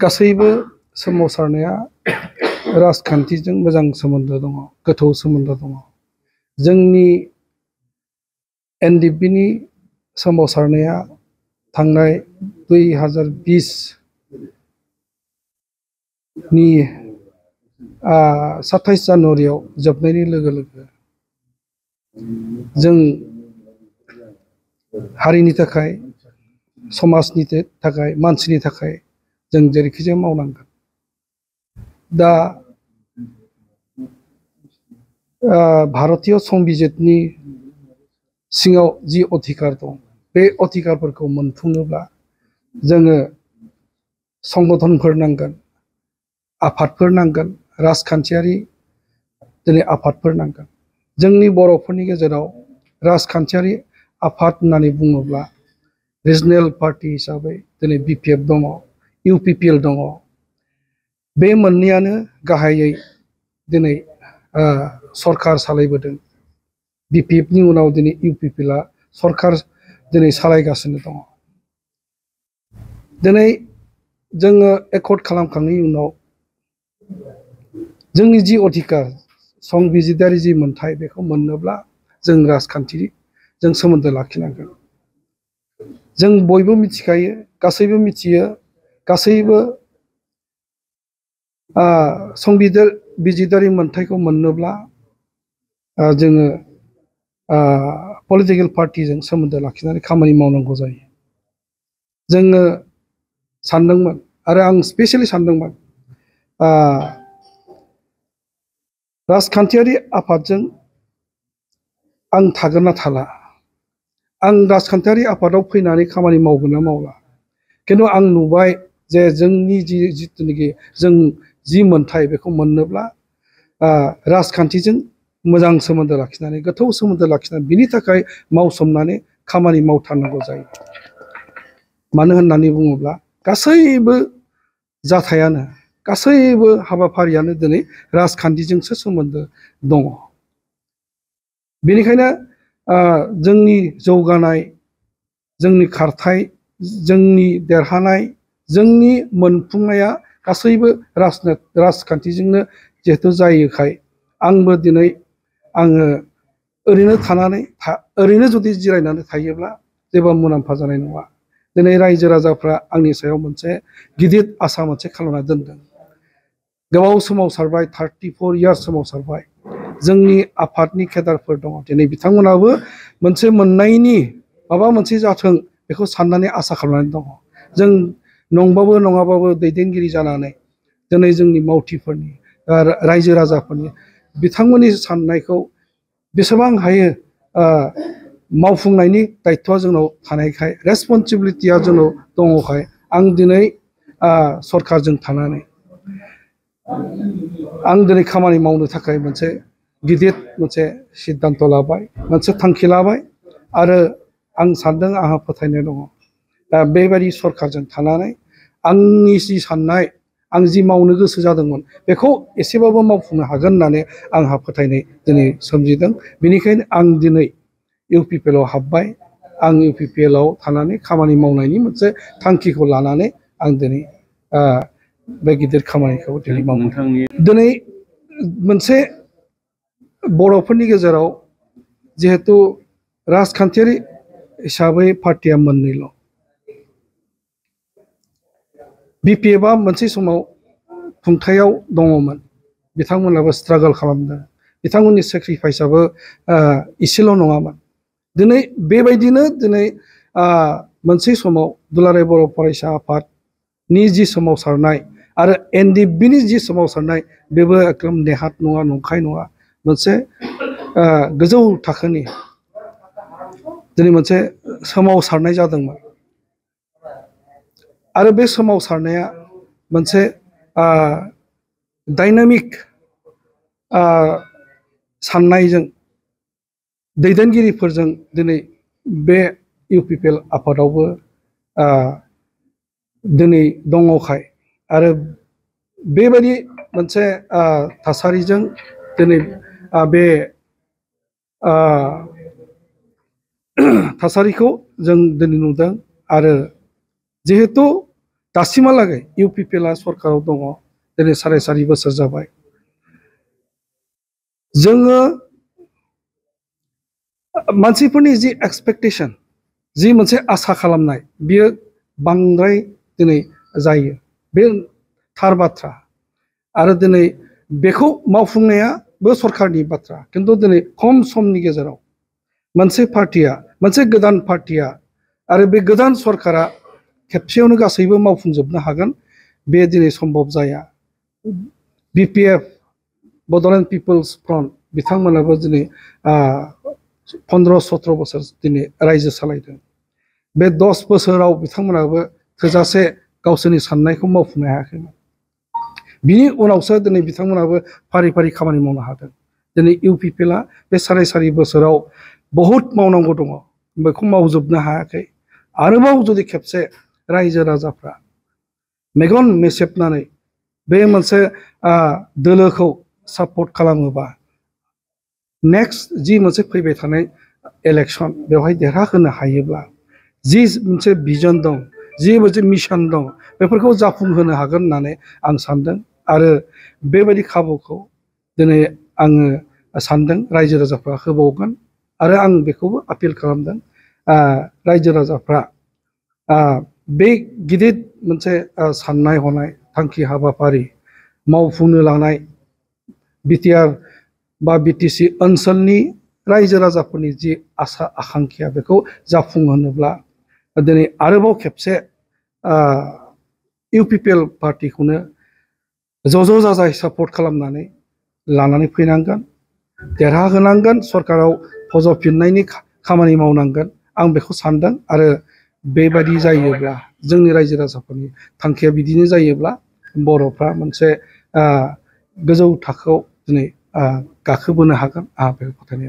गासैबो सोमावसारनाया राजखान्थिजों मोजां सोमोन्दो दङ, गोथौ सोमोन्दो दङ। जोंनि एनडिएफबिनि सोमावसारनाया थांनाय 2020 नि 27 जानुवारियाव जोबनायनि लोगो लोगो जों हारिनि थाखाय, समाजनि थाखाय, मानसिनि थाखाय जों जेरैखिजाया मावनांगोन। दा भारतीय संबिजितनि सिङाव जि अधिकार दं, बे अधिकारफोरखौ मोनफुंनोब्ला जोङो संगठनफोर नांगोन, आफादफोर नांगोन, राजखान्थियारि दिनै आफादफोर नांगोन। जोंनि बर'फोरनि गेजेराव राजखान्थियारि आफाद होननानै बुङोब्ला रिजनेल पार्टी हिसाबै दिनै बिपिएफ दङ, इउपिपिएल दङ। बे मोननैयानो गाहायै दिनै सरकार सालायबोदों। बिपिएफनि उनाव दिनै इउपिपिएलआ सरकार दिनै सालायगासिनो दङ। दिनै जोङो एकर्ड खालामखांनायनि उनाव जोंनि जि अधिकार, संबिजितारि जि मोन्थाय, बेखौ मोननोब्ला जों राजखान्थिजों सोमोन्दो लाखिनांगोन। जों बयबो मिथिखायो, गासैबो मिथियो, गासैबो संबिजितारि मोन्थायखौ मोननोब्ला जोङो पलिटिकेल पार्टिजों सोमोन्दो लाखिनानै खामानि मावनांगौ जायो। जोङो सानदोंमोन, आरो आं स्पेसियेलि सानदोंमोन, राजखान्थियारि आफादजों आं थागोन ना थाला, आं राजखान्थियारि आफादाव फैनानै खामानि मावगोन ना मावला। खिन्थु आं नुबाय जे जोंनि जिथुनाखि जों जि मोन्थाय, बेखौ मोननोब्ला राजखान्थिजों मोजां सोमोन्दो लाखिनानै, गोथौ सोमोन्दो लाखिनानै, बिनि थाखाय मावसोमनानै खामानि मावथारनांगौ जायो। मानो होननानै बुङोब्ला गासैबो जाथायानो, गासैबो हाबाफारियानो दिनै राजखान्थिजोंसो सोमोन्दो दङ। बेनिखायनो जोंनि जौगानाय, जोंनि खारथाय, जोंनि देरहानाय, जोंनि मोनफुंनाया गासैबो राजखान्थिजोंनो जिहेथु जायोखाय, आंबो दिनै आङो ओरैनो जुदि जिरायनानै थायोब्ला जेबो मुलाम्फा जानाय नङा। दिनै रायजो राजाफ्रा आंनि सायाव मोनसे गिदिर आसा मोनसे खालामना दोनदों। गोबाव सोमावसारबाय, 34 इयार्स सोमावसारबाय। जोंनि आफादनि केडारफोर दङ, दिनै बिथांमोनाबो मोनसे मोननायनि माबा मोनसे जाथों बेखौ साननानै आसा खालामनानै दङ। जों नंबाबो नङाबाबो दैदेनगिरि जानानै दिनै जोंनि मावथिफोरनि, रायजो राजाफोरनि, बिथांमोननि साननायखौ बेसेबां हायो मावफुंनायनि दायथ'आ जोंनाव थानायखाय, रेसपन्सिबिलिटिया जोंनाव दङखाय, आं दिनै सरकारजों थानानै आं दिनै खामानि मावनो थाखाय मोनसे गिदिर मोनसे सिद्धान्त लाबाय, मोनसे थांखि लाबाय। आरो आं सानदों, आंहा फोथायनाय दङ, दा बेबायदि सरकारजों थानानै आंनि जि साननाय, आं जि मावनो गोसो जादोंमोन, बेखौ एसेबाबो मावफुंनो हागोन होननानै आंहा फोथायनाय दिनै सोमजिदों। बेनिखायनो आं दिनै इउपिपिएलआव हाबबाय। आं इउपिपिएलआव थानानै खामानि मावनायनि मोनसे थांखिखौ लानानै आं दिनै बे गिदिर खामानिखौ दिनै मावो। दिनै मोनसे बर'फोरनि गेजेराव जिहेथु राजखान्थियारि हिसाबै पार्टिया मोननैल'। बिपिएफआ मोनसे समाव खुंथायाव दङमोन, बिथांमोनाबो स्ट्रागल खालामदों, बिथांमोननि सेक्रिफाइसआबो इसेल' नङामोन। दिनै बेबायदिनो दिनै मोनसे समाव दुलाराय बर' फरायसा आफादनि जि सोमावसारनाय आरो एनडिएफबिनि जि सोमावसारनाय, बेबो एकदम नेहाथ नङा, नंखाय नङा, मोनसे गोजौ थाखोनि दिनै मोनसे सोमावसारनाय जादोंमोन। आरो बे सोमावसारनाया मोनसे डायनामिक साननायजों, दैदेनगिरिफोरजों दिनै बे इउपिपिएल आफादावबो दिनै दङखाय, आरो बेबायदि मोनसे थासारिजों दिनै बे थासारिखौ जों दिनै नुदों। आरो जिहेतु दासिमहालागै इउपिपिएलआ सरकाराव दङ दिनै 4.5 बोसोर जाबाय जोङो मानसिफोरनि जि एक्सपेक्टेशन जि मोनसे आसा खालामनाय बियो बांद्राय दिनै जायो बे थार बाथ्रा आरो दिनै बेखौ मावफुंनायाबो सरकारनि बाथ्रा किन्तु दिनै खम समनि गेजेराव मोनसे पार्टिया मोनसे गोदान पार्टिया आरो बे गोदान सरकारा खेबसेयावनो गासैबो मावफुंजोबनो हागोन बे दिनै सम्भब जाया बिपिएफ बड'लेण्ड पिपल्स फ्रन्ट बिथांमोनाबो दिनै 15-17 बोसोर दिनै रायजो सालायदों बे 10 बोसोराव बिथांमोनाबो थोजासे गावसोरनि साननायखौ मावफुंनो हायाखैमोन बिनि उनावसो दिनै बिथांमोनाबो फारि फारि खामानि मावनो हादों दिनै इउपिपिएलआ बे 4.5 बोसोराव बहुद मावनांगौ दङ बेखौ मावजोबनो हायाखै आरोबाव जुदि खेबसे रायजो राजाफ्रा मेगन मेसेबनानै बे मोनसे दोलोखौ सापर्ट खालामोबा नेक्स्ट जि मोनसे फैबाय थानाय इलेक्शन बेवहाय देरहाहोनो हायोब्ला जि मोनसे भिजन दं जि मोनसे मिशन दं बेफोरखौ जाफुंहोनो हागोन होननानै आं सानदों आरो बेबायदि खाबुखौ दिनै आङो सानदों रायजो राजाफ्रा होबावगोन आरो आं बेखौबो आपिल खालामदों रायजो राजाफ्रा बे गिदिर मोनसे साननाय हनाय थांखि हाबाफारि मावफुंनो लानाय बिटिआर बा बिटिसि ओनसोलनि रायजो राजाफोरनि जि आसा आकांक्षा बेखौ जाफुंहोनोब्ला दिनै आरोबाव खेबसे इउपिपिएल पार्टिखौनो ज' जाजाय सापर्ट खालामनानै लानानै फैनांगोन देरहाहोनांगोन सरकाराव फज'फिननायनि खामानि मावनांगोन आं बेखौ सानदों आरो बेबायदि जायोब्ला जोंनि रायजो राजाफोरनि थांखिया बिदिनो जायोब्ला बर'फ्रा मोनसे गोजौ थाखोआव दिनै गाखोबोनो हागोन आंहा बेखौ फोथायनाय